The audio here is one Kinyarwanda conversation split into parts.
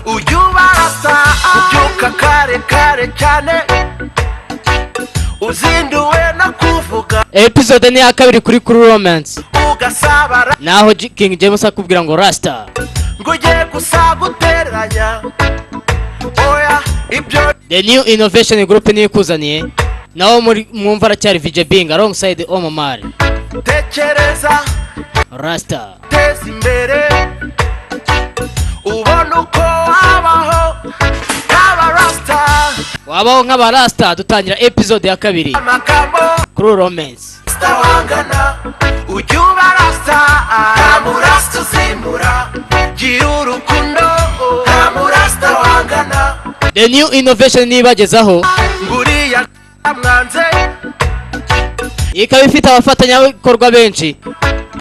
Ujya ubarasa ubyuka kare kare cyane, uzinduwe no kuvuga. Episode ni iya kabiri kuri True Romance. Ugasabara. Naho King James akubwira ngo Rasta. Ngo ujye gusa guteranya, oya, ibyo. The New Innovation Group niyo ikuzaniye, naho muri mwumva aracyari VJ Bing alongside Omar. Tekereza. Rasta. Teza imbere, ubona uko wabaho nk'abarasta. Wabaho nk'abarasta. Dutangira episode ya kabiri. Amagambo. True Romance. Rasta wangana, ujya ubarasta, nta murasta uzimura, gira urukundo, nta murasta wangana. The New Innovation nibagezaho. Nguriya mwanze. Ikaba ifite abafatanyabikorwa benshi: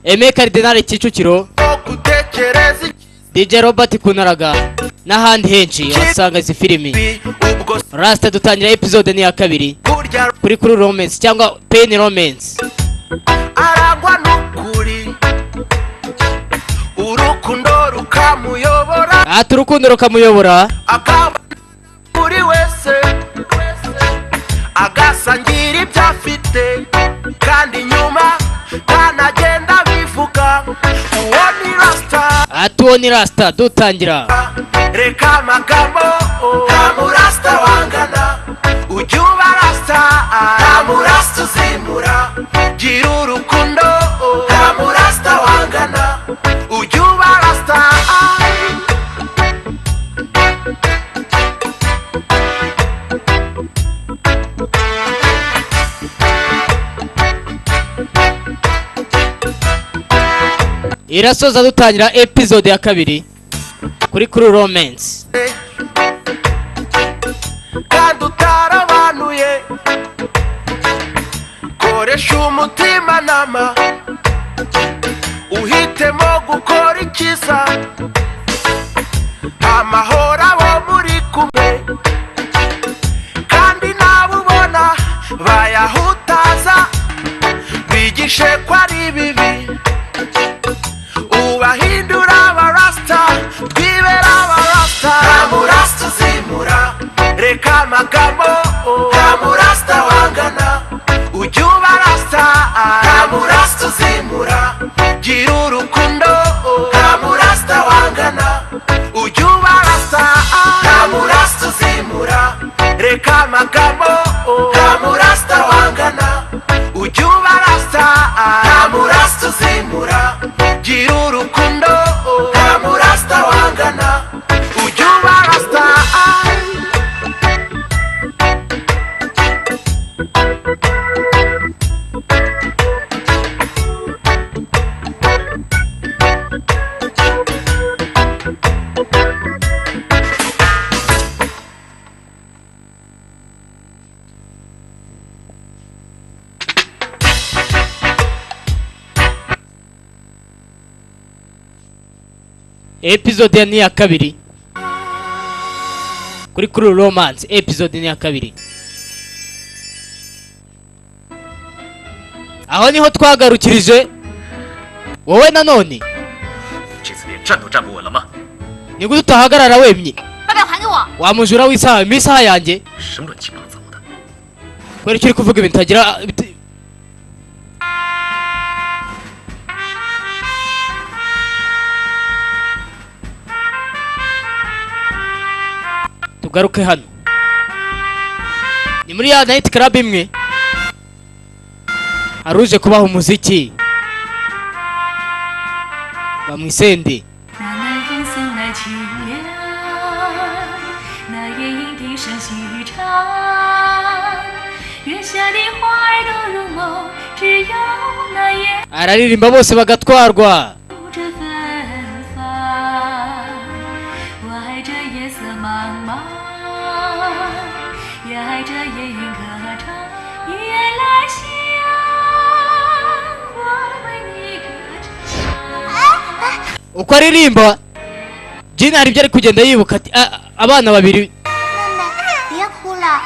Aime Cardinal Kicukiro, gutekereza. DJ Robert Kunaraga n'ahandi henshi wasanga izi filimi. Ikibi ubwo. Rasta, dutangira episode ni iya kabiri. Burya. Kuri True Romance cyangwa Pain Romance. Arangwa n'ukuri, urukundo rukamuyobora. Ati urukundo rukamuyobora. Akaba buri wese agasangira ibyo afite, kandi nyuma ntanagenda bivuga, uwo ni rasta. Ati uwo ni Rasta. Dutangira. Reka amagambo, nta murasta wangana, ujya uba rasta, nta murasta uzimura, gira urukundo, nta murasta wangana, ujya uba rasta. Irasoza dutangira episode ya kabiri kuri True Romance. Kandi utarabanuye, koresha umutimanama, uhitemo gukora icyiza, amahoro abo muri kumwe, kandi nabo ubona bayahutaza, bigishe ko ari bibi, ubahindura abarasta, twibera abarasta. Nta murasta uzimura, reka amagambo, nta murasta wangana, ujya uba rasta, nta murasta uzimura, gira urukundo, nta murasta wangana, ujya uba rasta, nta murasta uzimura, reka amagambo, nta murasta wangana, ujya uba rasta, nta murasta uzimura, gira urukundo, nta murasta wangana, ujya uba rasta. Episode ni iya kabiri kuri True Romance. Episode ni iya kabiri, aho niho twagarukirije wowe nanone. 这次连站都站不稳了吗？ Ni gute utahagarara wemye? 把表还给我！ Wa mujura w'isaha, impa isaha yanjye. 什么乱七八糟的！ Kubera icyo uri kuvuga ibintu utagira tugaruke hano, ni muri ya night club imwe, hari uje kubaha umuziki, bamwisende. 那南风送来清凉，那夜莺低声细语唱，月下的花儿都入梦，只有那夜 Araririmba bose bagatwarwa. 着芬芳。我爱这夜色茫茫，也爱这夜莺歌唱，夜来香，我为你歌唱。 Uko aririmba Jin hari ibyo ari kugenda yibuka, ati: "Ah, abana babiri." 妹妹，别哭了，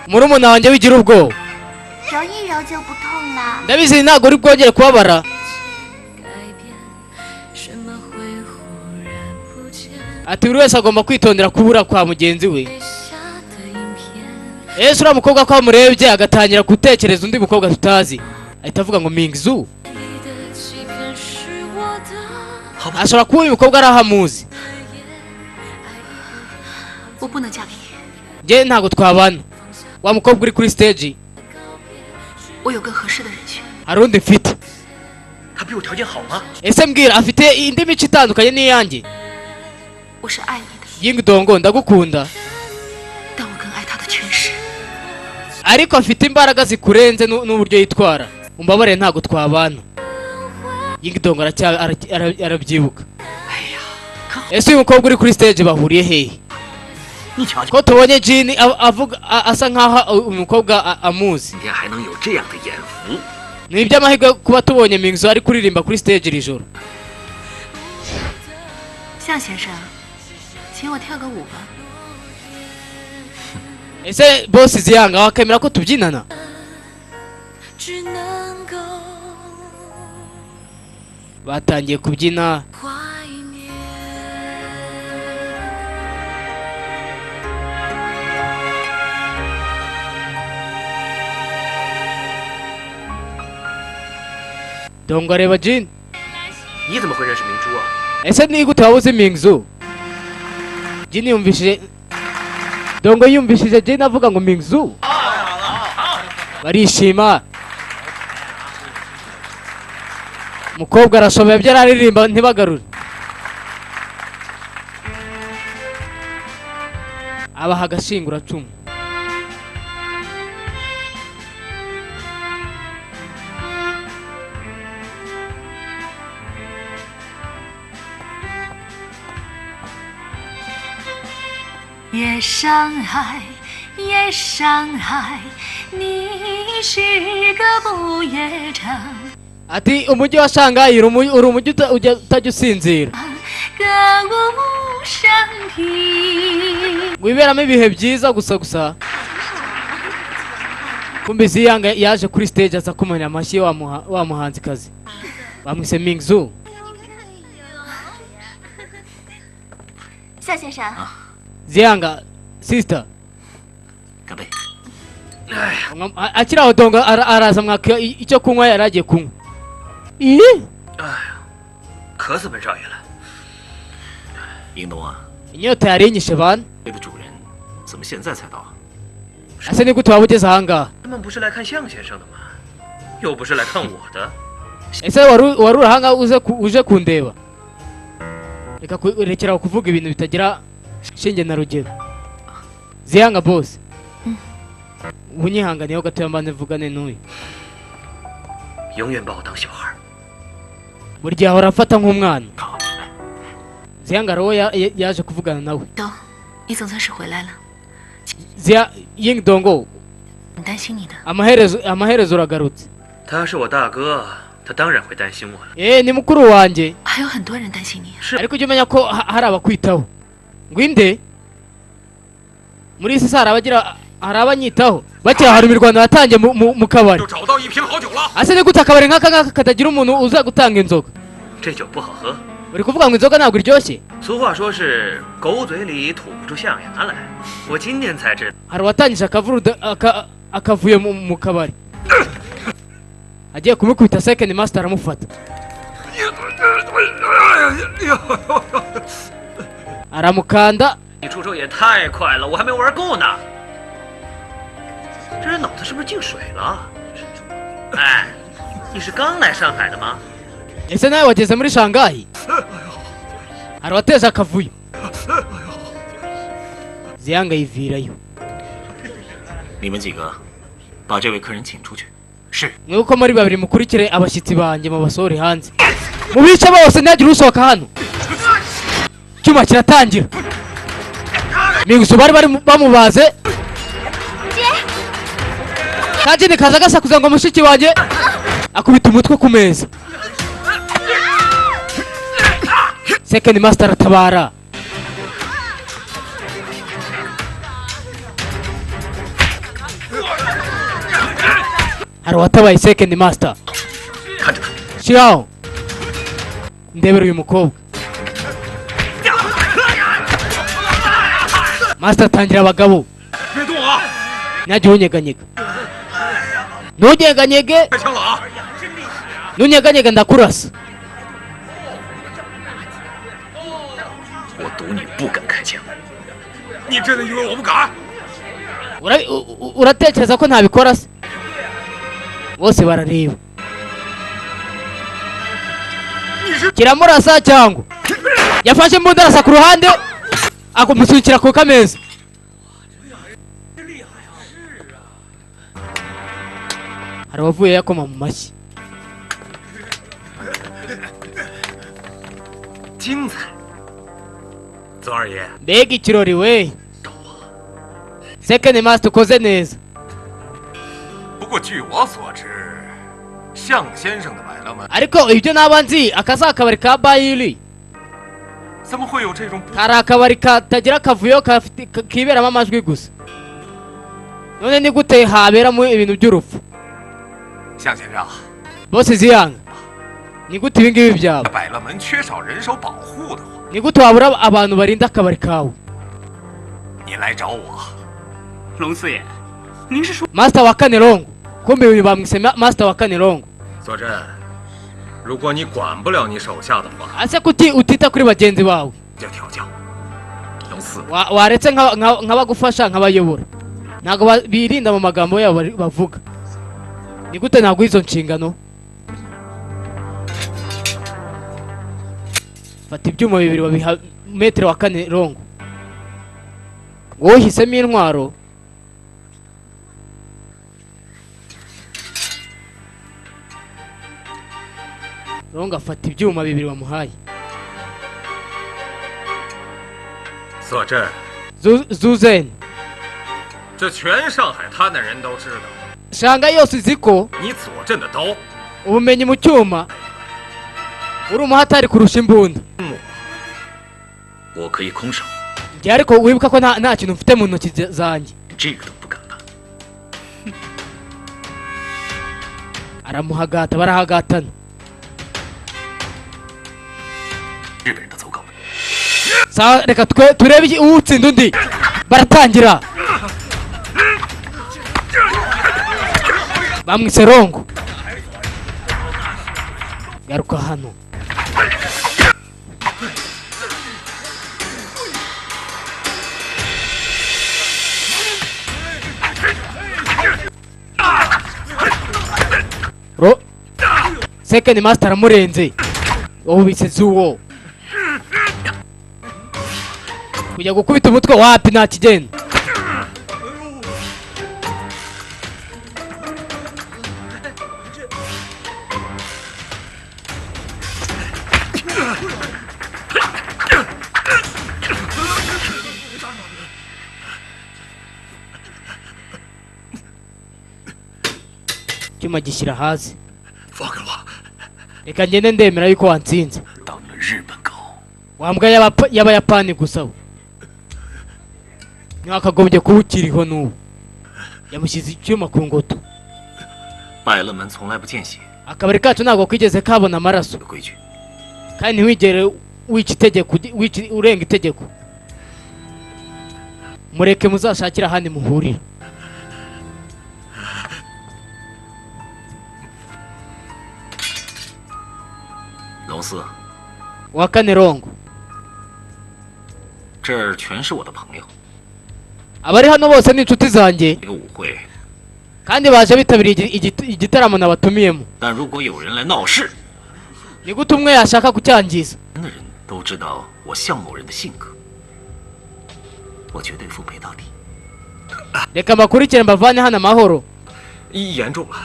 Murumuna wanjye, wigira ubwoba. 揉一揉就不痛了。 Ndabizi ntabwo uri bwongere kubabara. 改变，什么会忽然不见？ Ati buri wese agomba kwitondera kubura kwa mugenzi we. Ese uriya mukobwa ko amurebye agatangira gutekereza undi mukobwa tutazi, ahita avuga ngo Mingzu ashobora kuba uyu mukobwa ari aho amuzi. Njye ntabwo twabana. Wa mukobwa uri kuri stage hari undi mfite. Ese mbwira, afite indi mico itandukanye n'iyanjye? Ying Dongo, ndagukunda, ariko afite imbaraga zikurenze n'uburyo yitwara. Umbabarire, ntabwo twabana. Ying Dongo arabyibuka. Ese uyu mukobwa uri kuri stage bahuriye hehe? Ko tubonye Jin avuga asa nkaho uyu mukobwa amuzi. Ni iby'amahirwe kuba tubonye Mingzu ari kuririmba kuri stage iri joro. Ese boss Ziyanga wakemera ko tubyinana? Batangiye kubyina. Dongo areba Jin. Ese ni gute wabuze Mingzu? Jin yumvishije, Dongo yumvishije Jin avuga ngo Mingzu. Barishima. Mukobwa arashoboye ibyo araririmba ntibagarure. Abaha agashinguracumu. 夜上海，夜上海，你是个不夜城。 Ati umujyi wa Shanghai uri umujyi utajya usinzira, wiberamo ibihe byiza gusa gusa. Kumbe Ziyanga yaje kuri stage aza kumenya amashyi wa muhanzikazi bamwise Mingzu. Ziyanga sister akiri aho Dongo araza mwaka icyo kunywa yari agiye kunywa. Inyota yari inyishe bana. Ese ni gute waba ugeze ahangaha? Ese wari uri ahangaha uje kundeba? Reka rekera kuvuga ibintu bitagira shinge na rugero. Ziyanga boss, unyihanganiyeho gatoya mbanze mvugane n'uyu. Buri gihe ahora afata nk'umwana. Ziyanga roho yaje kuvugana nawe. Ying Dongo, amaherezo uragarutse. Ni mukuru wanjye, ariko ujye umenya ko hari abakwitaho. Ngwinde muri isi hari abagira, hari abanyitaho. Bakira hari imirwano yatangiye mu kabari. Ase ni gute akabari nk'aka ngaka katagira umuntu uza gutanga inzoga? Uri kuvuga ngo inzoga ntabwo iryoshye? Hari uwatangije akavuyo mu kabari, agiye kumukubita second master aramufata, aramukanda. Ese nawe wageze muri Shanghai? Hari uwateje akavuyo. Ziyanga yivirayo. Mwuko muri babiri mukurikire abashyitsi banjye mubasohore hanze, mubice bose ntihagire usohoka hano. Icyuma kiratangira. Mingzu bari bamubaze. Kajini kaza gasakuza ngo mushiki wanjye, akubita umutwe ku meza. Second master aratabara. Hari uwatabaye second master. Shiraho ndebera uyu mukobwa. Master atangira abagabo. 别动啊！ Ntihagire unyeganyega. Ntunyeganyege. 开枪了啊！ Nunyeganyega ndakurasa. 我赌你不敢开枪。 你真的以为我不敢？ Uratekereza ko ntabikora se? Bose barareba. Kiramurasa cyangwa yafashe imbunda arasa ku ruhande, akamusunikira ku kameza. Hari uwavuye yakoma mu mashyi. 精彩！左二爷， Mbega ikirori we! Second master ukoze neza. 不过据我所知，向先生的百乐门 Ariko ibyo naba nzi, aka si akabari ka Bayiri, 怎么会有这种不 kari akabari katagira akavuyo, kiberamo amajwi gusa. None ni gute haberamo ibintu by'urupfu? 向先生， Bose ziyanga, ni gute ibi ngibi byaba? 百乐门缺少人手保护的话， Ni gute wabura abantu barinda akabari kawe? 您来找我。 龙四爷，您是说 Master wa kane Rongo, kumbe uyu bamwise Master wa kane Rongo. 左镇，如果你管不了你手下的话， Ase kuti utita kuri bagenzi bawe? 就调教。 龙四， Waretse nk'abagufasha nkabayobora, ntabwo birinda mu magambo yabo bavuga. Ni gute naguha izo nshingano? Fata ibyuma bibiri babiha metero wa kane Rongo. Wowe uhisemo intwaro. Rongo afata ibyuma bibiri bamuhaye. 左镇， Zuzen, 这全上海滩的人都知道， Shanghai yose izi ko 你左镇的刀 ubumenyi mu cyuma uri umuhatari kurusha imbunda. 我可以空手， Njye ariko wibuka ko nta kintu mfite mu ntoki zanjye. 这个都不敢吧？ Aramuhagata, barahagatana. 日本人的走狗。 Sawa, reka turebe utsinda undi. Baratangira. Bamwise Rongo. Garuka hano. Ro Second master aramurenze. Ubu bise Zuwo. Kujya gukubita umutwe wapi, nta kigenda. Icyuma gishyira hasi. 放开我！ Reka ngende, ndemera yuko watsinze. 当了日本狗， Wambwa y'abayapani gusa we. Ntiwakagombye kuba ukiriho n'ubu. Yamushyize icyuma ku ngoto. 百乐门从来不见血 Akabari kacu ntabwo kigeze kabona amaraso, 的规矩。 kandi ntiwigere wica itegeko, urenga itegeko. Mureke muzashakire ahandi muhurira. 龙四， Wa kane Rongo, 这儿全是我的朋友。 abari hano bose ni inshuti zanjye, 这个舞会， kandi baje bitabiriye igitaramo nabatumiyemo. 但如果有人来闹事， Ni gute umwe yashaka kucyangiza? 的人都知道我向某人的性格，我绝对奉陪到底。 Reka mbakurikire mbavane hano amahoro. 言重了，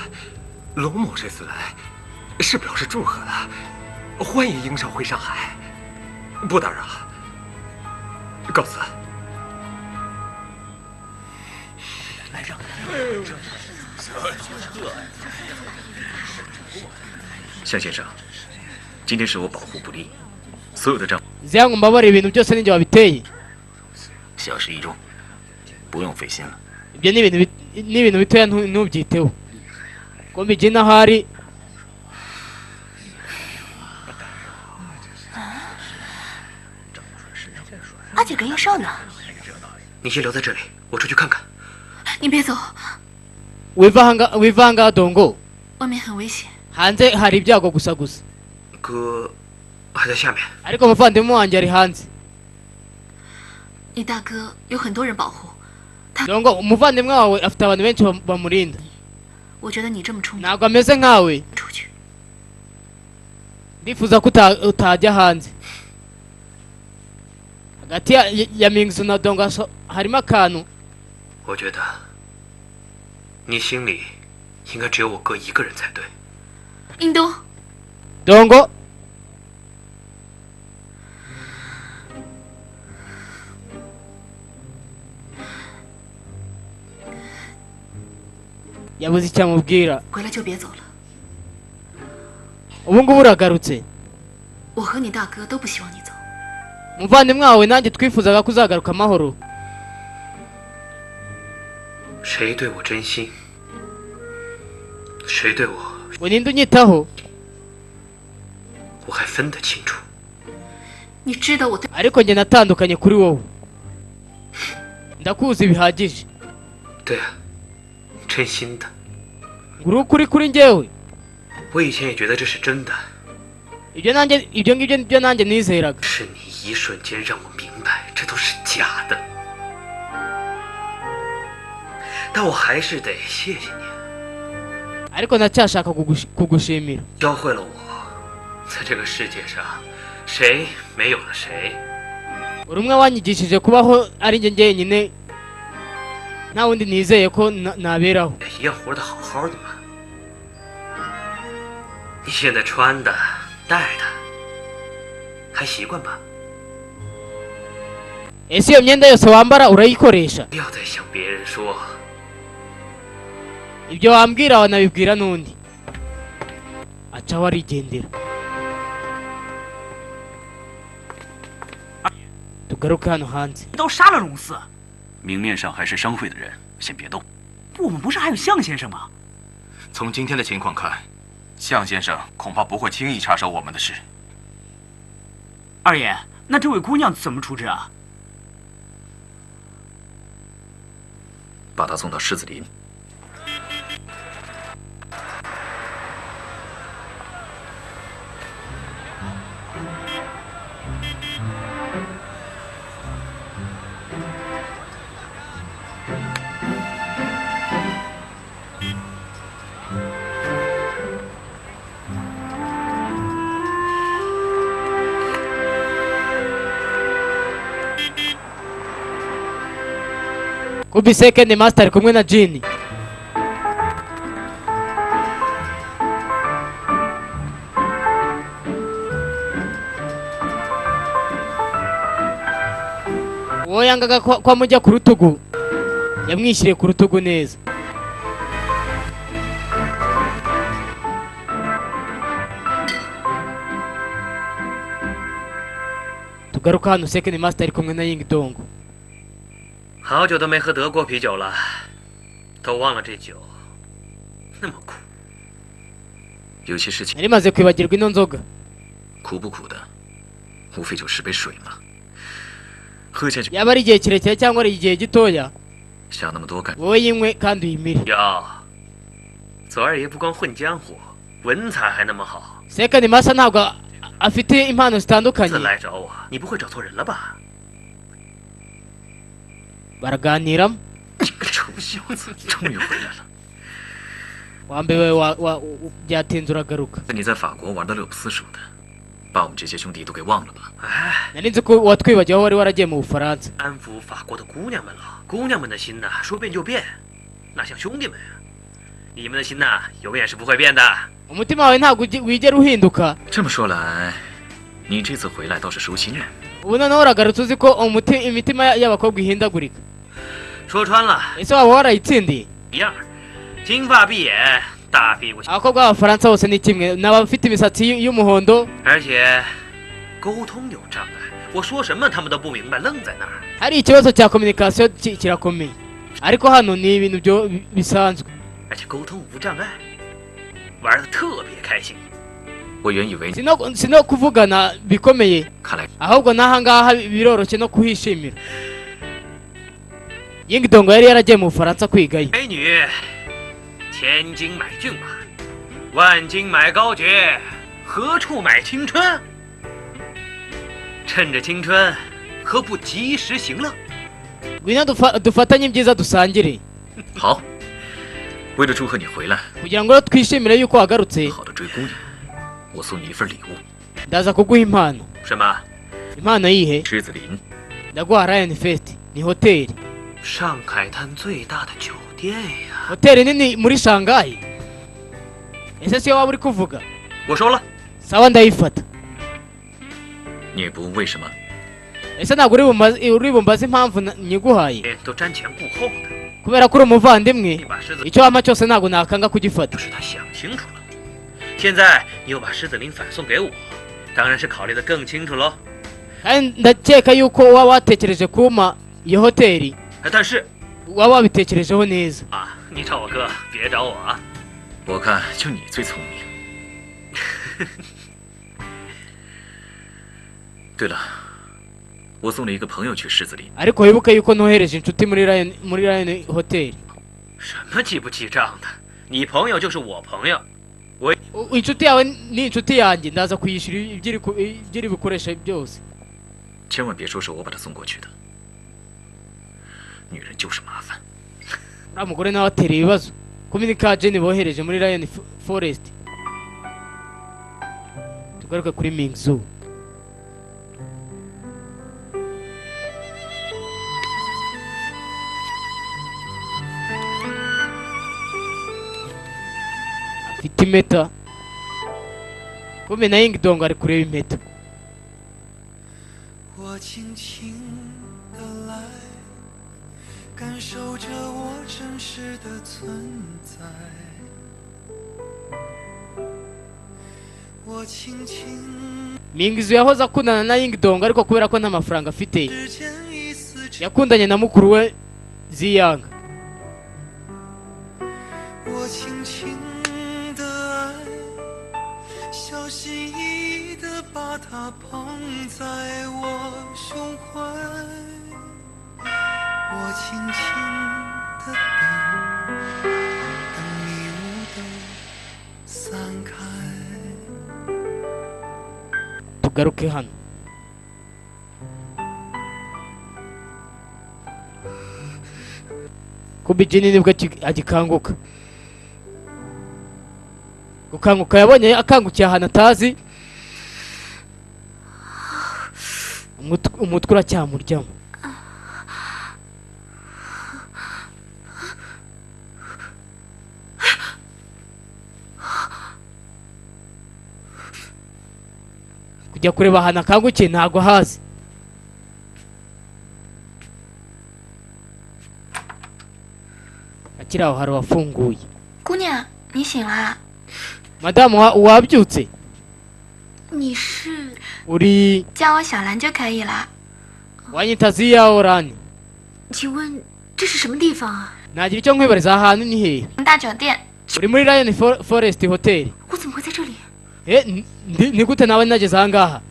龙某这次来是表示祝贺的，欢迎英少回上海。不打扰，告辞。 向先生，今天是我保护不力，所有的账 Ziyango, mbabare, ibintu byose ninjye wabiteye. 小事一桩，不用费心了。 Ibyo ni ibintu ni ibintu bitoya, ntubyiteho. Ko mbigina ahari. 阿九跟应少呢？你先留在这里，我出去看看。你别走， Wiva ahangaha Dongo. 外面很危险。 Hanze hari ibyago gusa gusa. 哥还在下面。 Ariko umuvandimwe wanjye ari hanze. 你大哥有很多人保护。 Dongo, umuvandimwe wawe afite abantu benshi bamurinda. 我觉得你这么冲动， Ntabwo ameze nkawe. 出去。 Ndifuza ko utajya hanze. Hagati ya Mingzu na Dongo harimo akantu. 我觉得你心里应该只有我哥一个人才对。 印东， Dongo, yabuze icyo amubwira. 回来就别走了。 Ubu ngubu uragarutse. 我和你大哥都不希望你走。 Umuvandimwe wawe nanjye twifuzaga ko uzagaruka amahoro. 谁对我真心，谁对我， Ngo ninde unyitaho? 我还分得清楚。 你知道我对 Ariko njye natandukanye kuri wowe, ndakuzi bihagije. 对啊，真心的。 Ngo uri ukuri kuri njyewe. 我以前也觉得这是真的， Ibyo nanjye, ibyo ngibyo nibyo nanjye nizeraga. 是你一瞬间让我明白这都是假的。但我还是得谢谢你， Ariko ndacyashaka kugushimira. 教会了我，在这个世界上，谁没有了谁， Uri umwe wanyigishije kubaho ari njye njyenyine, nta wundi nizeye ko naberaho. 也一样活得好好的嘛。你现在穿的、戴的，还习惯吧？ Ese iyo myenda yose wambara urayikoresha? 不要再向别人说， Ibyo wambwira wanabibwira n'undi. Acaho arigendera. Tugaruke hano hanze. 都杀了龙四， 明面上还是商会的人，先别动。 我们不是还有向先生吗？ 从今天的情况看，向先生恐怕不会轻易插手我们的事。 二爷，那这位姑娘怎么处置啊？ 把她送到狮子林。 Kubi Second Master ari kumwe na Jini. Uwo yangaga ko amujya ku rutugu, yamwishyiriye ku rutugu neza. Tugaruka hano, Second Master ari kumwe na Ying Dongo. 好久都没喝德国啤酒了，都忘了这酒那么苦。 有些事情 Nari maze kwibagirwa ino nzoga. 苦不苦的，无非就是杯水嘛。喝下去， Yaba ari igihe kirekire cyangwa ari igihe gitoya, 想那么多干？ wowe yinywe kandi uyimire. 哟，左二爷不光混江湖，文采还那么好， Second Master ntabwo afite impano 次 zitandukanye. 来找我，你不会找错人了吧？ Baraganiramo. 你个臭小子，终于回来了！ Wambewe byatinze uragaruka. 你在法国玩的乐不思蜀的，把我们这些兄弟都给忘了吧？ 哎， Nari nzi ko watwibagiwe aho wari waragiye mu Bufaransa. 安抚法国的姑娘们了，姑娘们的心呐，说变就变，哪像兄弟们呀？你们的心呐，永远是不会变的。 Umutima wawe ntabwo wigera uhinduka. 这么说来，你这次回来倒是收心了。 Ubu noneho uragarutse uzi ko imitima y'abakobwa ihindagurika. 说穿了， Ese waba warayitsindiye? 一样，金发碧眼，大屁股， Abakobwa b'Abafaransa bose ni kimwe, ni abafite imisatsi y'umuhondo. 而且沟通有障碍，我说什么他们都不明白，愣在那儿。 Hari ikibazo cya communication kirakomeye, ariko hano ni ibintu byo bisanzwe. 而且沟通无障碍，玩的特别开心。 我原以为 Si no kuvugana bikomeye, 看来 ahubwo n'aha ngaha biroroshye no kuhishimira. Yingdongo yari yaragiye mu Bufaransa kwigayo. 美女，千金买骏马，万金买高爵，何处买青春？趁着青春，何不及时行乐？ Ngwino dufatanye ibyiza dusangire. 好，为了祝贺你回来， Kugira ngo twishimire yuko wagarutse. 好的追姑娘，我送你一份礼物。 Ndaza kuguha impano. 什么？ Impano yihe? 狮子林。 Ndaguha Lion Fest, ni hoteli. 上海滩最大的酒店呀！ Hoteli nini muri Shanghai. Ese siyo waba uri kuvuga? 我收了。 Sawa, ndayifata. 你也不问为什么？ Ese ntabwo uri bumbaze impamvu nyiguhaye? 都瞻前顾后的， Kubera ko uri umuvandimwe, 把狮子 icyo wampa cyose ntabwo nakanga kugifata. 是他想清楚了。现在你又把狮子林反送给我，当然是考虑的更清楚喽。 Kandi ndakeka yuko waba watekereje kumpa iyo hoteli, 哎但是 waba wabitekerejeho neza. 啊，你找我哥，别找我啊。 我看就你最聪明。对了，我送了一个朋友去狮子林， Ariko wibuke yuko nohereje inshuti muri Lion Hotel. 什么记不记账的？你朋友就是我朋友， Inshuti yawe ni inshuti yanjye, ndaza kuyishyura ibyo iri bukoresha byose. 千万别说是我把他送过去的。女人就是麻烦。 Uriya mugore nawe atera ibibazo. Kumi ni ka Jenny bohereje muri Lion Forest. Tugaruke kuri Mingzu. Afite impeta. Kumi na Yingdong ari kureba impeta. 我轻轻的来，感受着我真实的存在。我轻轻 Mingzu yahoze akundana na Yingdong, ariko kubera ko nta mafaranga afite, 时间一丝 yakundanye na mukuru we Ziyang. 我轻轻的爱，小心翼翼的把它捧在我胸怀。我轻轻的等，等迷雾都散开。 Tugaruke hano. Kubi Jini nibwo agikanguka. Gukanguka yabonye akangukiye ahantu atazi. Umutwe uracyamuryamo. Kujya kureba ahantu akangukiye ntabwo ahazi. Akiri aho hari uwafunguye. 姑娘，你醒啦？ Madamu, wabyutse? 你是？ Uri? 叫我小兰就可以了。 Wanyita Ziya Orani. 请问这是什么地方啊？ Nagira icyo nkwibariza, aha hantu ni hehe? 大酒店。 Uri muri Lion Forest Hotel. 我怎么会在这里？ Eh, ni gute nawe nageze aha ngaha?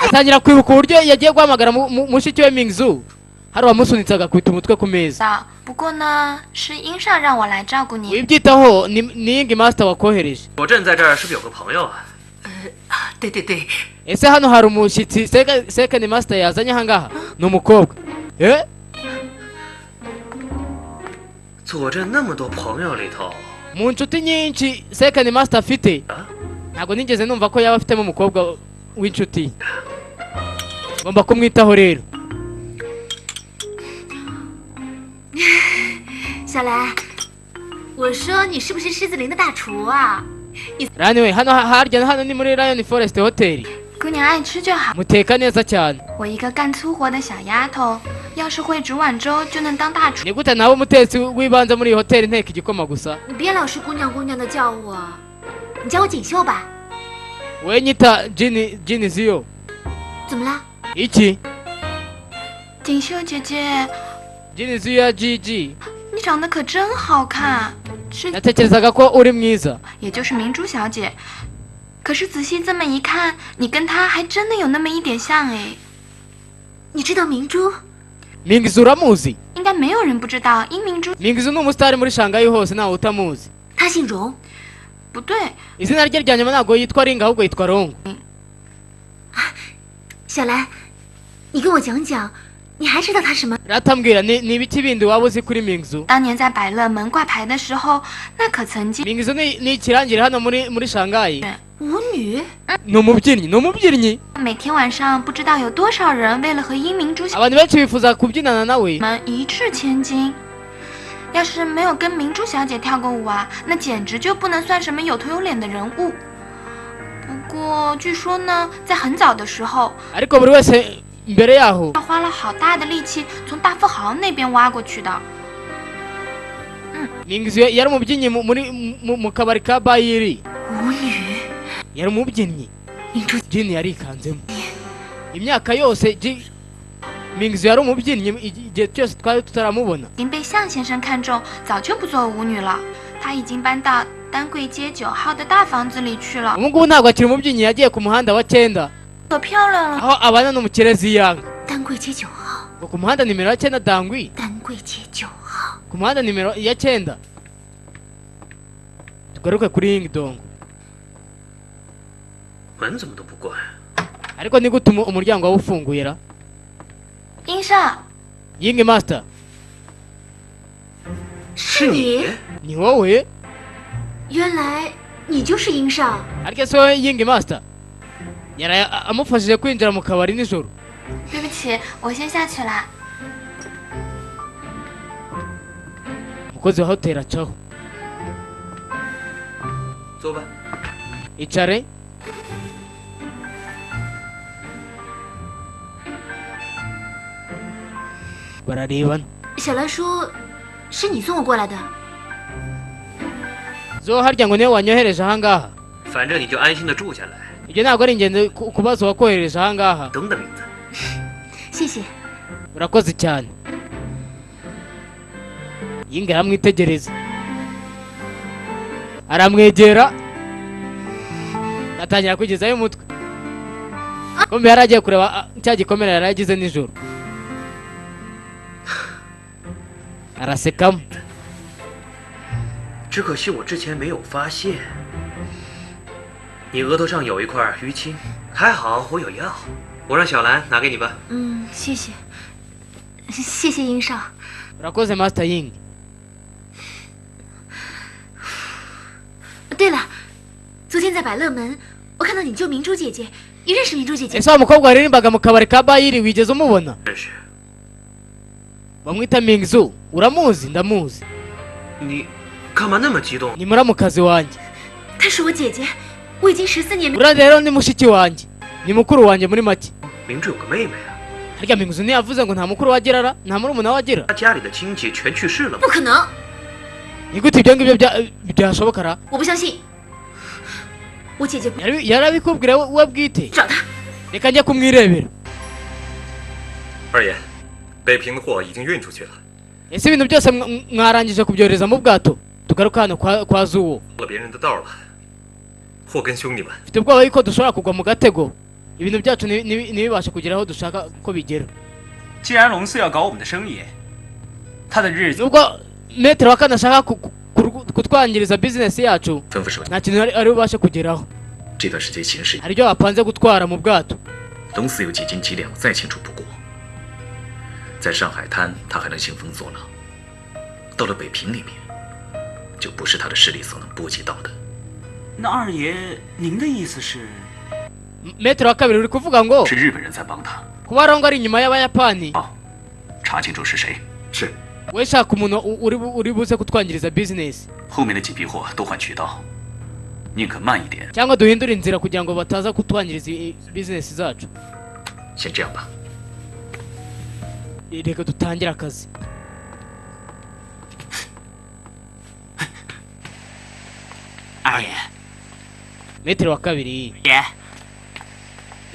Atangira kwibuka uburyo yagiye guhamagara mushiki we Mingzu, hari uwamusunitse agakubita umutwe ku meza. 的，不过呢，是英少让我来照顾你。 Wibyitaho, ni Ying Master wakohereje. 我朕在这儿是不是有个朋友啊？ 对对对， Ese hano hari umushyitsi Second Master yazanye aha ngaha? Ni umukobwa. Eh. 左镇那么多朋友里头， Mu nshuti nyinshi Second Master afite, ntabwo nigeze numva ko yaba afitemo umukobwa w'inshuti. Ngomba kumwitaho rero. 小兰，我说你是不是狮子林的大厨啊？ Rani we, hano harya hano ni muri Lion Forest Hotel. 姑娘爱吃就好。 Muteka neza cyane. 我一个干粗活的小丫头，要是会煮碗粥，就能当大厨。 Ni gute nawe umutetsi w'ibanze muri iyi hoteli nteka igikoma gusa? 你别老是姑娘姑娘的叫我，你叫我锦绣吧。 We nyita Jini, Jini Ziyo. 怎么啦？ Iki? 锦绣姐姐， Jini Ziyo ya GG. 你长得可真好看，是 Natekerezaga ko uri mwiza. 也就是明珠小姐。可是仔细这么一看，你跟她还真的有那么一点像哎。你知道明珠？ Mingzu uramuzi? 应该没有人不知道殷明珠。 Mingzu ni umusitari muri Shanghai hose, ntawe utamuzi. 他姓荣。 不对， Izina rye rya nyuma ntabwo yitwa Ringa, ahubwo yitwa Rongo. 小兰，你跟我讲讲，你还知道他什么？ Ratambwira ni ibiki bindi waba uzi kuri Mingzu? 当年在百乐门挂牌的时候，那可曾经 Mingzu ni ikirangire hano muri Shanghai. 舞女。 Ni umubyinnyi, ni umubyinnyi. 每天晚上不知道有多少人为了和殷明珠 Abantu benshi bifuza kubyinana nawe. 们一掷千金。要是没有跟明珠小姐跳过舞啊，那简直就不能算什么有头有脸的人物。不过据说呢，在很早的时候， Ariko buri wese mbere yaho 他花了好大的力气从大富豪那边挖过去的。 Mingzu yari umubyinnyi muri mu kabari ka Bayiri. 舞女。 Yari umubyinnyi. Jin yarikanzemo. Imyaka yose Mingzu yari umubyinnyi, igihe cyose twari tutaramubona. 已经被向先生看中，早就不做舞女了。她已经搬到丹桂街9号的大房子里去了。 Ubu ngubu ntabwo akiri umubyinnyi, yagiye ku muhanda wa 9 可漂亮了。 aho abana n'umukire Ziyanga. 丹桂街9号。 Ngo ku muhanda nimero ya 9 Dangui. 丹桂街9号。 Ku muhanda nimero ya 9. Tugaruke kuri Ying Dong. 门怎么都不关？ Ariko ni gute umuryango wawe ufunguye ra? 殷少， Ying Master. 是你？ Ni wowe? 原来你就是殷少。 Ariko se wowe Ying Master yaraye amufashije kwinjira mu kabari nijoro. 对不起，我先下去啦。 Umukozi wa hoteli acaho. 坐吧。 Icare. Bararebana. 小兰说，是你送我过来的。 Zo harya ngo niwe wanyohereje ahangaha. 反正你就安心的住下来。 Ibyo ntabwo ari ingenzi kubaza uwakohereje ahangaha. 等的名字。 谢谢。 Urakoze cyane. Yinga aramwitegereza, aramwegera, atangira kwigezayo umutwe. Kumbe yari agiye kureba cya gikomere yari agize nijoro. Arasekamo. 只可惜我之前没有发现，你额头上有一块淤青，还好我有药，我让小兰拿给你吧。 嗯，谢谢，谢谢殷少。 Urakoze Master Ying. 对了，昨天在百乐门，我看到你救明珠姐姐，你认识明珠姐姐？ Ese wa mukobwa waririmbaga mu kabari ka Bayiri wigeze umubona? 认识。 Bamwita Mingzu, uramuzi? Ndamuzi. 你干嘛那么激动？ Ni muramukazi wanjye. 她是我姐姐，我已经14年没。 Uriya rero ni mushiki wanjye, ni mukuru wanjye muri make. 明珠有个妹妹啊。 Harya Mingzu ntiyavuze ngo nta mukuru wagira ra? Nta murumuna wagira? 她家里的亲戚全去世了吗？ 不可能。 Ni gute ibyo ngibyo byashoboka ra? 我不相信。我姐姐 Yarabikubwira we bwite. 找她。 Reka njye kumwirebera. 二爷，北平的货已经运出去了。 Ese ibintu byose mwarangije kubyohereza mu bwato? Tugaruka hano kwa Zuwo. 了别人的道了，祸根兄弟们。 Mfite ubwoba yuko dushobora kugwa mu gatego, ibintu byacu ntibibashe kugera aho dushaka ko bigera. 既然龙四要搞我们的生意，他的日子 Nubwo Metero wa kane ashaka kutwangiriza business yacu, 吩咐手 nta kintu ari bubashe kugeraho. 这段时间形势， Hari ibyo bapanze gutwara mu bwato. 龙四有几斤几两再清楚不过。在上海滩，他还能兴风作浪；到了北平里面，就不是他的势力所能波及到的。 那二爷，您的意思是？ Metero wa kabiri uri kuvuga ngo 是日本人在帮他。 Kuba Rongo ari inyuma y'Abayapani. 查清楚是谁。是。 We shaka umuntu uri buze kutwangiriza business. 后面的几批货都换渠道，宁可慢一点。 Cyangwa duhindure inzira kugira ngo bataza kutwangiriza business zacu. 先这样吧。 Reka dutangire akazi. 二爷， Metero wa kabiri. 爷，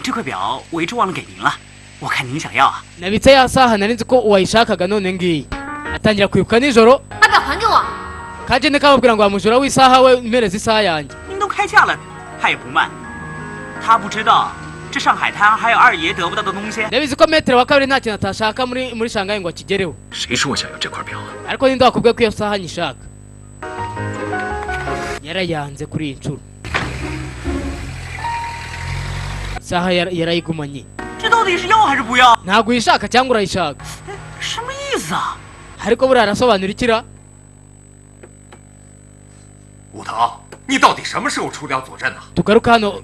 这块表我一直忘了给您了，我看您想要啊。 Nabitse ya saha nari nzi ko wayishakaga none ngiyi. Atangira kwibuka nijoro. 把表还给我。 Kajene kamubwira ngo wamujura w'isaha we mpereza isaha yanjye. 您都开价了，他也不卖，他不知道这上海滩还有二爷得不到的东西。 Ndabizi ko maître wa kabiri nta kintu atashaka muri Shanghai ngo akigereho. 谁说我想要这块表啊？ Ariko ninde wakubwiye ko iyo saha nyishaka? Yarayanze kuri iyi nshuro, isaha yarayigumanye. 这到底是要还是不要？ Ntabwo uyishaka cyangwa urayishaka? 什么意思啊？ Ariko buriya arasobanura ikira. 武藤，你到底什么时候除掉佐镇呢？ Tugaruka hano.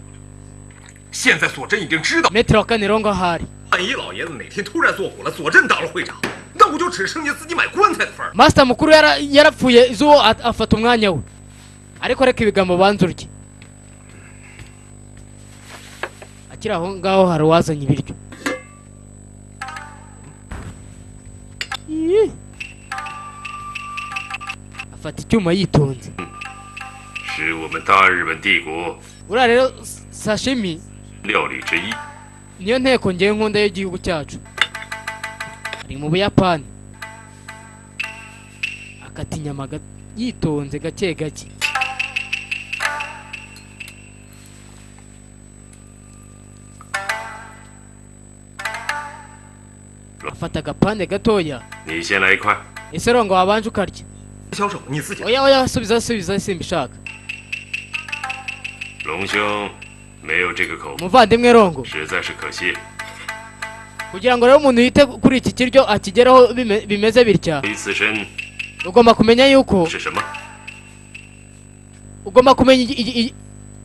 现在佐镇已经知道， Maître wa kane Rongo ahari. 万一老爷子哪天突然做火了，佐镇当了会长，那我就只剩下自己买棺材的份儿。 Master mukuru yarapfuye, Zuwo afata umwanya we, ariko reka ibigambo banza urye. Akiri aho ngaho hari uwazanye ibiryo. Ih. Afata icyuma yitonze. 是我们大日本帝国 Uriya rero sashimi 料理之一。 niyo nteko ngewe nkunda y'igihugu cyacu. Ari mu Buyapani, akata inyama yitonze gake gake. Afata agapande gatoya. 你先来一块。 Ese Rongo, wabanje ukarya? 销售你自己。 Oya oya, subiza subiza, simbishaka. 龙兄没有这个口福， Umuvandimwe Rongo, 实在是可惜。 kugira ngo rero umuntu yite kuri iki kiryo akigeraho bimeze bitya, 你此身 ugomba kumenya yuko 是什么？ ugomba kumenya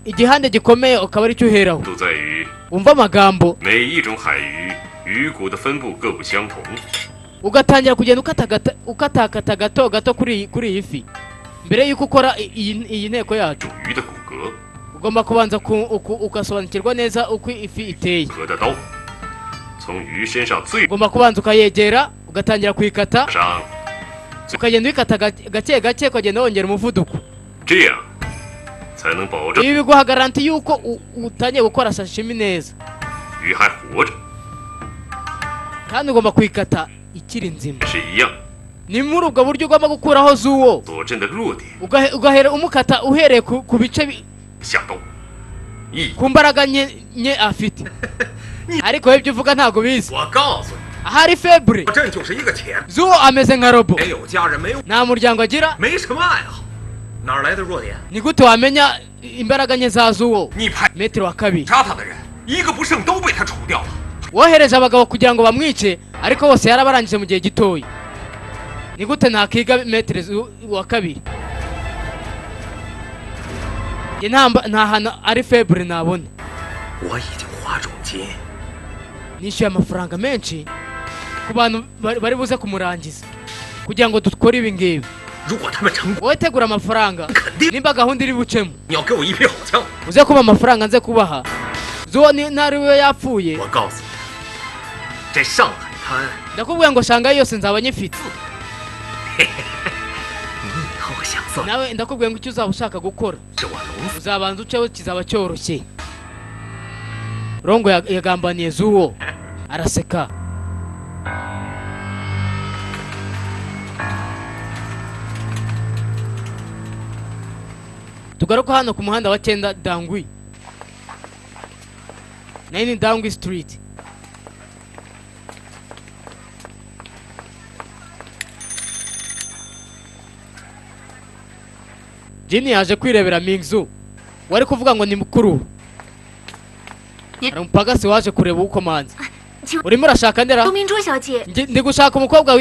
igihande gikomeye ukaba aricyo uheraho. 都在于 Wumva amagambo, 每一种海鱼鱼骨的分布各不相同。 ugatangira kugenda ukatakata gato gato kuri iyi fi mbere y'uko ukora iyi nteko yacu. 鱼的骨骼 Ugomba kubanza ugasobanukirwa neza uko ifi iteye. 和的刀，从鱼身上最 Ugomba kubanza ukayegera, ugatangira kuyikata, 上， ukagenda uyikata gake gake, ukagenda wongera umuvuduko. 这样才能保证 Ibi biguha garanti y'uko utangiye gukora sashimi neza. 鱼还活着。 Kandi ugomba kuyikata ikiri nzima. 是一样， Ni muri ubwo buryo ugomba gukuraho Zuwo, 佐镇的弱点 ugahera umukata uhereye ku bice 下刀，一 ku mbaraga nke afite. Ariko ibyo uvuga ntabwo bizi. 我告诉你， Ahari faible, 佐镇就是一个钱， Zuwo ameze nka robo, 没有家人，没有 nta muryango agira. 没什么爱好，哪儿来的弱点？ Ni gute wamenya imbaraga nke za Zuwo? 你派 Maître wa kabiri 杀他的人一个不剩都被他除掉了。 wohereje abagabo kugira ngo bamwice, ariko bose yarabarangije mu gihe gitoya. Ni gute nakiga maître wa kabiri? Njye nta hantu ari faible nabona. 我已经花重金 Nishyuye amafaranga menshi ku bantu bari buze kumurangiza kugira ngo dukore ibi ngibi. 如果他们成功， Wowe tegura amafaranga, nimba gahunda iri bucemo 你要给我一批好枪。 uze kuba amafaranga nze kubaha. Zuwo ntari we yapfuye. 我告诉你，这上海滩， Ndakubwiye ngo Shanghai yose nzaba nyifite. 你以后想算 Nawe ndakubwiye ngo icyo uzaba ushaka gukora 是我龙 uzabanza uceho, kizaba cyoroshye. Rongo yagambaniye Zuwo, araseka. Tugaruka hano ku muhanda wa 9 Dangui, 9 Dangui Street. Jini yaje kwirebera Mingzu wari kuvuga ngo ni mukuru. Hari umupagasi waje kureba ukomanze. Urimo urashaka ndera? 卢明珠小姐， Ndi gushaka umukobwa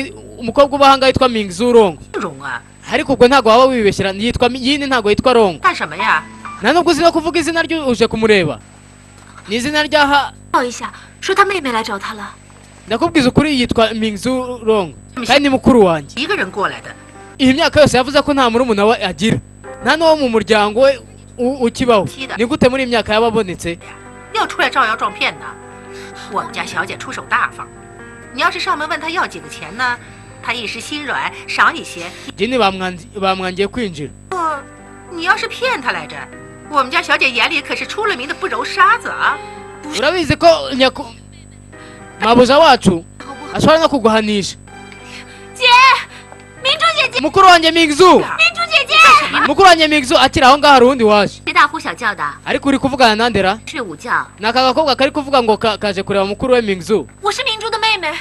uba ahangaha yitwa Mingzu Rongo. 容啊， Ariko ubwo ntabwo waba wibeshyera, yitwa Yini, ntabwo yitwa Rongo. 干什么呀？ Nta nubwo uzi no kuvuga izina rye, uje kumureba. Ni izina ryaha. 报一下，说她妹妹来找她了。 Ndakubwiza ukuri yitwa Mingzu Rongo kandi ni mukuru wanjye. 一个人过来的， Iyi myaka yose yavuze ko nta murumuna we agira, nta n'uwo mu muryango we ukibaho. Ni gute muri iyi myaka yaba abonetse? 要出来招摇撞骗呢。我们家小姐出手大方，你要是上门问她要几个钱呢，她一时心软赏你些。 Jini bamwangiye kwinjira. 不，你要是骗她来着，我们家小姐眼里可是出了名的不揉沙子啊。 Urabizi ko mabuja wacu ashobora no kuguhanisha. 姐，明珠姐姐， Mukuru wanjye Mingzu, 明珠姐姐， mukuru wanjye Mingzu akiri aho ngaho hari uwundi waje. 大呼小小叫的？ Ariko uri kuvugana nande ra? 睡午觉。 Ni aka gakobwa kari kuvuga ngo kaje kureba mukuru we Mingzu. 我是明珠的妹妹，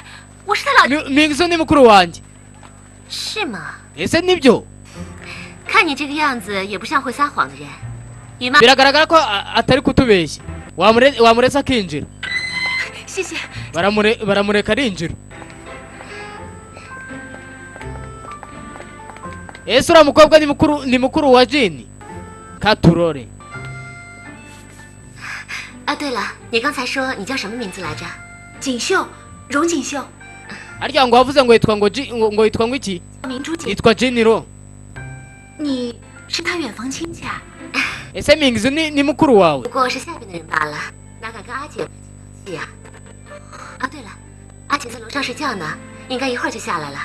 我是她老。 Mingzu ni mukuru wanjye. 是吗？ Ese nibyo? 看你这个样子，也不像会撒谎的人。于妈， Biragaragara ko atari kutubeshya. Wamuretse akinjira. 谢谢。 Baramureka arinjira. Ese uriya mukobwa ni mukuru wa Jini? Katurore. 啊，对了，你刚才说你叫什么名字来着？锦绣，荣锦绣。 Harya ngo wavuze ngo yitwa ngo ngo yitwa ngo iki? 明珠姐， Yitwa Jiniro. 你是她远房亲戚啊？ Ese Mingzu ni mukuru wawe? 不过是下边的人罢了，哪敢跟阿姐气啊？啊，对了，阿姐在楼上睡觉呢，应该一会儿就下来了。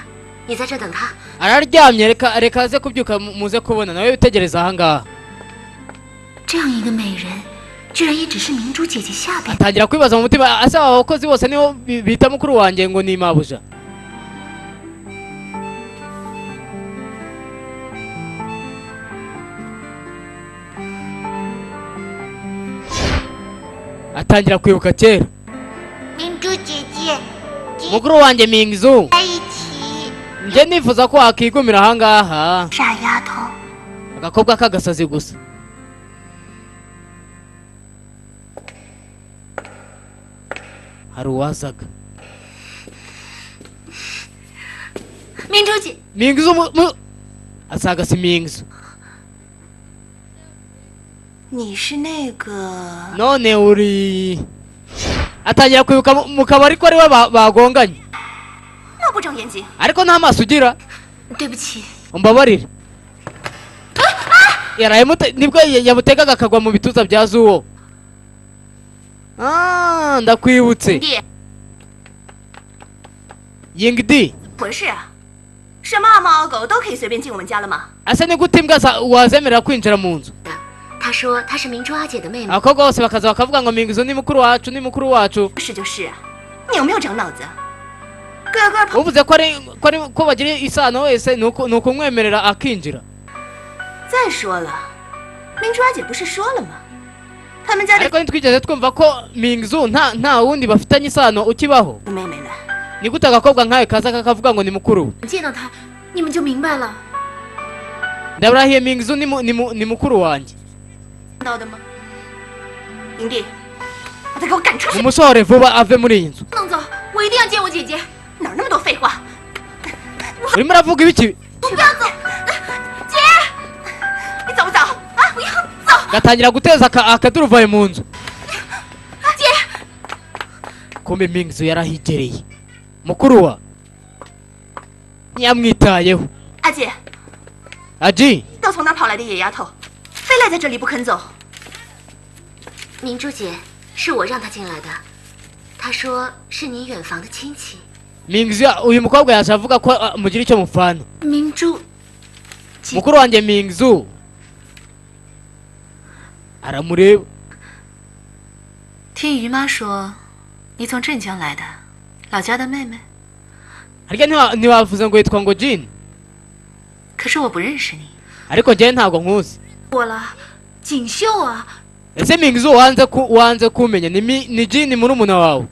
你在这等她。 Araryamye, reka aze kubyuka muze kubona nawe witegereza ahangaha. 这样一个美人，居然也只是明珠姐姐下边。 Atangira kwibaza mu mutima, ase aba bakozi bose nibo bita mukuru wanjye ngo ni mabuja. Atangira kwibuka kera. 明珠姐姐， Mukuru wanjye Mingzu, 在一起。 nje nifuza ko wakigumira ahangaha. 傻丫头， Agakobwa k'agasazi gusa. Hari uwazaga. 明珠姐， Mingzu asaga si Mingzu. 你是那个 None uri atangira kwibuka mu kabari ko ariwe bagonganye. 那不长眼睛。 Ariko nta maso ugira. 对不起。 Umbabarire. Nibwo yamutegaga akagwa mu bituza bya Zuwo. Ah, ndakwibutse. Yingdi. 回事啊？什么阿猫阿狗都可以随便进我们家了吗？ Ase ni gute imbwa wazemerera kwinjira mu nzu? 她说她是明珠阿姐的妹妹。 Abakobwa bose bakaza bakavuga ngo Mingzu ni mukuru wacu, ni mukuru wacu. 是就是啊，你有没有长脑子？个个跑。 Uvuze ko ari ko bagira isano wese ni ukumwemerera akinjira. 再说了，明珠阿姐不是说了吗？他们家的 Ariko ntitwigeze twumva ko Mingzu nta wundi bafitanye isano ukibaho. 妹妹了。 Ni gute agakobwa nkawe kaza kakavuga ngo ni mukuru we? 见到她，你们就明白了。 Ndaburahiye Mingzu ni mukuru wanjye. 看到的吗？营地，把他给我赶出去！ Umusohore vuba ave muri iyi nzu. 不能走，我一定要见我姐姐。 哪那么多废话？ Urimo uravuga ibiki? 我不要走，姐，你走不走啊？不要走！ Gatangira guteza akaduruvayo mu nzu. 姐， Kumbe Mingzu yarahigereye. Mukuru wa ntiyamwitayeho. 阿姐， Aji, 都从哪跑来的野丫头，非赖在这里不肯走。 明珠姐，是我让她进来的，她说是你远房的亲戚。 Mingzu uyu mukobwa yaje avuga ko mugira icyo mufana. 明珠， Mukuru wanjye Mingzu aramureba. 听姨妈说，你从镇江来的，老家的妹妹。 Harya ntiwavuze ngo yitwa ngo Jin? 可是我不认识你。 Ariko njyewe ntabwo nkuzi. 我了，锦绣啊。 Ese Mingzu wanze kumenya ni Jin murumuna wawe?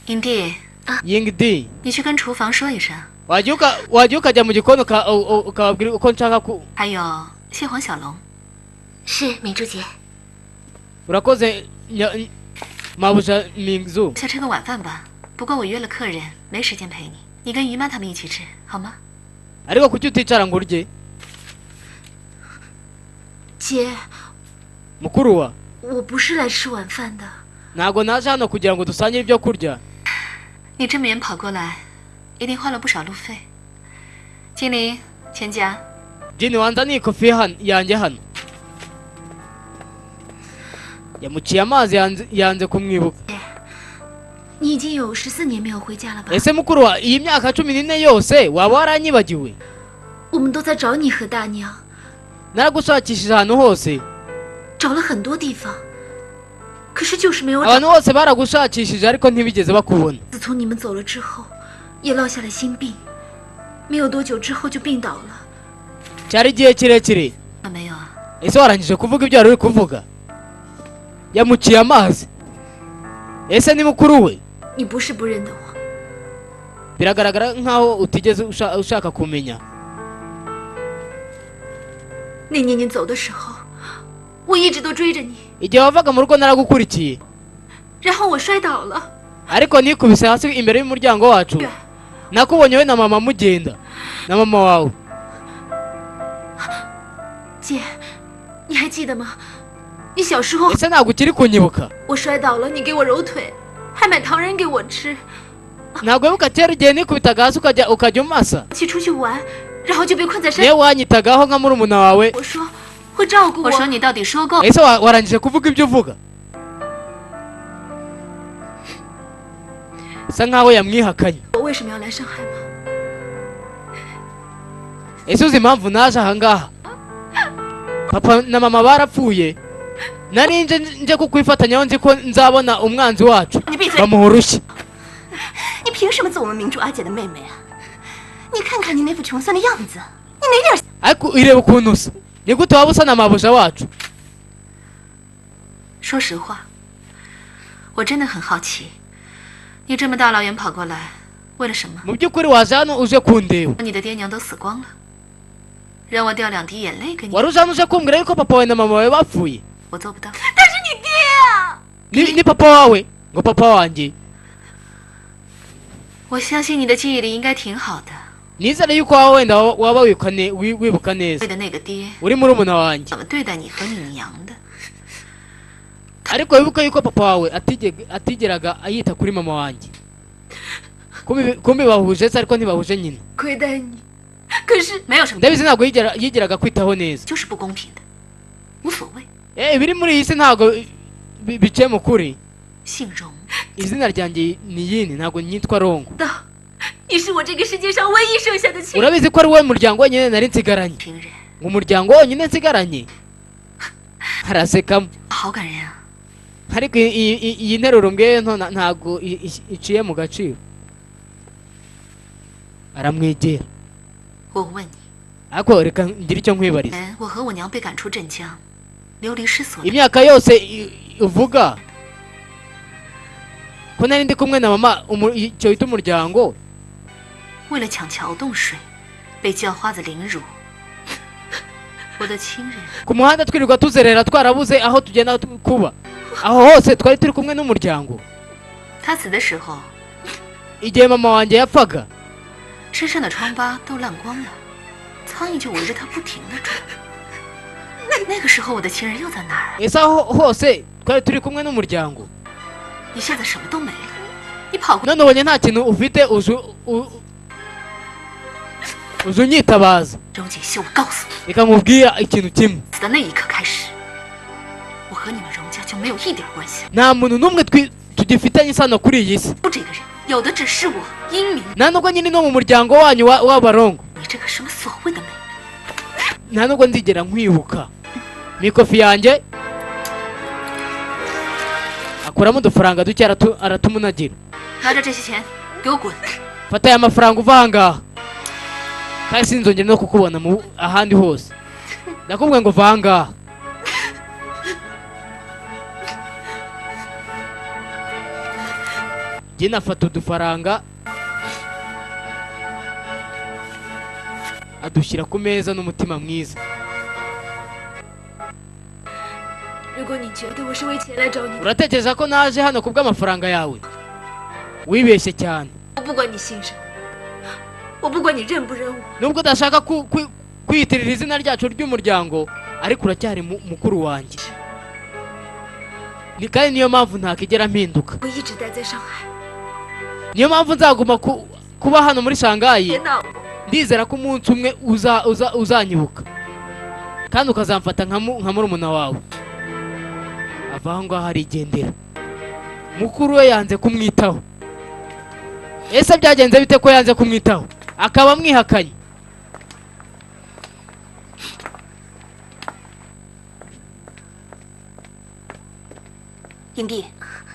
影帝 Yingdi, 你去跟厨房说一声。 wajya ukajya mu gikoni ukababwira uko nshaka ku. 还有蟹黄小笼。 是明珠姐。 Urakoze mabuja Mingzu. 下吃个晚饭吧，不过我约了客人，没时间陪你。你跟姨妈他们一起吃好吗？ Ariko kuki uticara ngo urye? 姐， Mukuru wa, 我不是来吃晚饭的。 ntago naje hano kugira ngo dusangire ibyo kurya. 你这么远跑过来，一定花了不少路费。金玲，钱夹。 Jini wanzaniye ikofi yanjye hano. Yamuciye amazi yanze kumwibuka. 你已经有14年没有回家了吧？ Ese mukuru wa, iyi myaka 14 yose waba waranyibagiwe? 我们都在找你和大娘。 Naragushakishije ahantu hose. 找了很多地方，可是就是没有。 Abantu bose baragushakishije ariko ntibigeze bakubona. 自从你们走了之后，也落下了心病，没有多久之后就病倒了。Cyari igihe kirekire. 没有啊？ Ese warangije kuvuga ibyo wari uri kuvuga? Yamuciye amazi. Ese ni mukuru we? 你不是不认得我， Biragaragara nkaho utigeze ushaka kumenya. 那年你走的时候，我一直都追着你， Igihe wavaga mu rugo naragukurikiye, 然后我摔倒了。 ariko nikubise hasi imbere y'umuryango wacu. Nakubonye we na mama mugenda na mama wawe. 姐，你还记得吗？你小时候 Ese ntabwo ukiri kunyibuka? 我摔倒了，你给我揉腿，还买糖人给我吃。 Ntabwo wibuka kera igihe nikubitaga hasi ukajya umasa? 一起出去玩，然后就被困在山 Niwe。wanyitagaho nka murumuna wawe. 我说会照顾 我说你到底说够？ Ese warangije kuvuga ibyo uvuga? Bisa nkaho yamwihakanye. 我为什么要来上海吗？ Ese uzi impamvu naje ahangaha? Papa na mama barapfuye, nari nje kukwifatanyaho, nzi ko nzabona umwanzi wacu. 你闭嘴！ Bamuha urushyi. 你凭什么做我们明珠阿姐的妹妹啊？你看看你那副穷酸的样子，你哪点？ Ariko ireba ukuntu usa, ni gute waba usa na mabuja wacu? 说实话，我真的很好奇，你这么大老远跑过来，为了什么？ Mu by'ukuri waje hano uje kundeba. 你的爹娘都死光了，让我掉两滴眼泪给你， Wari uje hano uje kumbwira yuko papa wawe na mama wawe bapfuye. 我做不到。 但是你爹啊！ Ni papa wawe? Ngo papa wanjye. 我相信你的记忆力应该挺好的。 Nizere yuko wawe wenda waba wibuka neza. 为的那个爹 Uri murumuna wanjye. 怎么对待你和你娘的？ Ariko wibuke yuko papa wawe atigeraga ayita kuri mama wanjye. Kumbe bahuje se ariko ntibahuje nyina. 亏待你，可是没有什么。 Ndabizi ntabwo yigeraga kwitaho neza. 就是不公平的，无所谓。 Ibiri muri iyi si ntabwo biciye mu kuri. 姓荣。 Izina ryanjye ni Yini, ntabwo nyitwa Rongo. 你是我这个世界上唯一剩下的亲人。 Urabizi ko ari wowe muryango wenyine nari nsigaranye. Ngo umuryango wonyine nsigaranye. Harasekamo. 好感人啊！ Ariko iyi nteruro mbwiye ntabwo iciye mu gaciro. Aramwegera. 我问你， Ariko reka ngire icyo nkwibariza. 我和我娘被赶出镇江，流离失所。 Imyaka yose uvuga ko nari ndi kumwe na mama, icyo bita umuryango. 为了抢桥洞水，被叫花子凌辱。我的亲人。 Ku muhanda twirirwa tuzerera twarabuze aho tugenda kuba. Aho hose twari turi kumwe n'umuryango. 他死的时候， Igihe mama wanjye yapfaga, 身上的疮疤都烂光了，苍蝇就围着他不停地转。那个时候我的亲人又在哪儿？ Ese aho hose twari turi kumwe n'umuryango. 你现在什么都没了，你跑过 None ubonye nta kintu ufite, uzu unyitabaza. 荣锦秀，我告诉你， Reka nkubwira ikintu kimwe. 死的那一刻开始，我和你们荣家就没有一点关系了。 Nta muntu n'umwe tugifitanye isano kuri iyi si. 这个人有的只是我英明。 Nta nubwo nyine no mu muryango wanyu w'abarongo. 你这个什么所谓的美？ Nta nubwo nzigera nkwibuka. Mikofi yanjye akuramo udufaranga duke aratumunagira. 拿着这些钱，给我滚！ Fata aya mafaranga uva ahangaha, kandi sinzongere no kukubona mu ahandi hose. Ndakubwiye ngo va ahangaha. Jye nafata udufaranga adushyira ku meza n'umutima mwiza. 如果你觉得我是为钱来找你， Uratekereza ko naje hano kubw'amafaranga yawe? Wibeshye cyane. 我不管你姓什么，我不管你认不认我， Nubwo udashaka kwiyitirira izina ryacu ry'umuryango, ariko uracyari mukuru wanjye. Ni kandi niyo mpamvu ntakigera mpinduka. 我一直待在上海。 Niyo mpamvu nzaguma kuba hano muri Shanghai. 别闹我！ Ndizera ko umunsi umwe uzanyibuka kandi ukazamfata nka murumuna wawe. Ava aho ngaho arigendera. Mukuru we yanze kumwitaho. Ese byagenze bite ko yanze kumwitaho akaba amwihakanye? 影帝，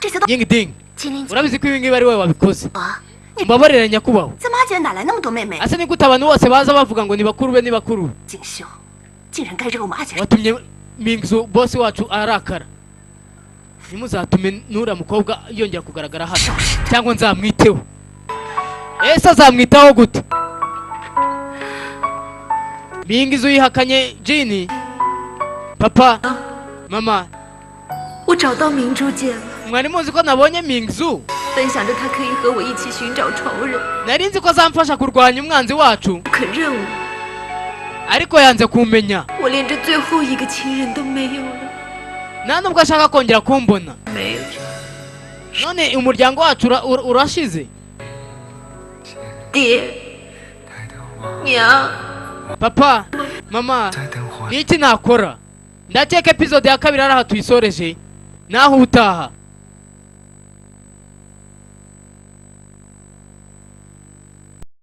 这些都 Ying Ding, 金玲 urabizi ko ibi ngibi ari wowe wabikoze. Mbabarira nyakubahwa. 怎么阿姐哪来那么多妹妹？ Ase ni gute abantu bose baza bavuga ngo ni bakuru be, ni bakuru be? 锦绣，竟然该惹我们阿姐 Watumye Mingzu bosi wacu arakara. Ntimuzatume n'uriya mukobwa yongera kugaragara hano, cyangwa nzamwiteho. Ese azamwitaho gute? Mingzu yihakanye Jini. Papa, mama, 我找到明珠姐了， mwari muzi ko nabonye Mingzu? 本想着她可以和我一起寻找仇人， Nari nzi ko azamfasha kurwanya umwanzi wacu, 不肯认我， ariko yanze kumenya. 我连这最后一个亲人都没有了。 Nta nubwo ashaka kongera kumbona. 没 None umuryango wacu urashize. 爹，娘， Papa, mama, ni iki nakora? Ndakeka episode ya kabiri ari aha tuyisoreje, naho ubutaha.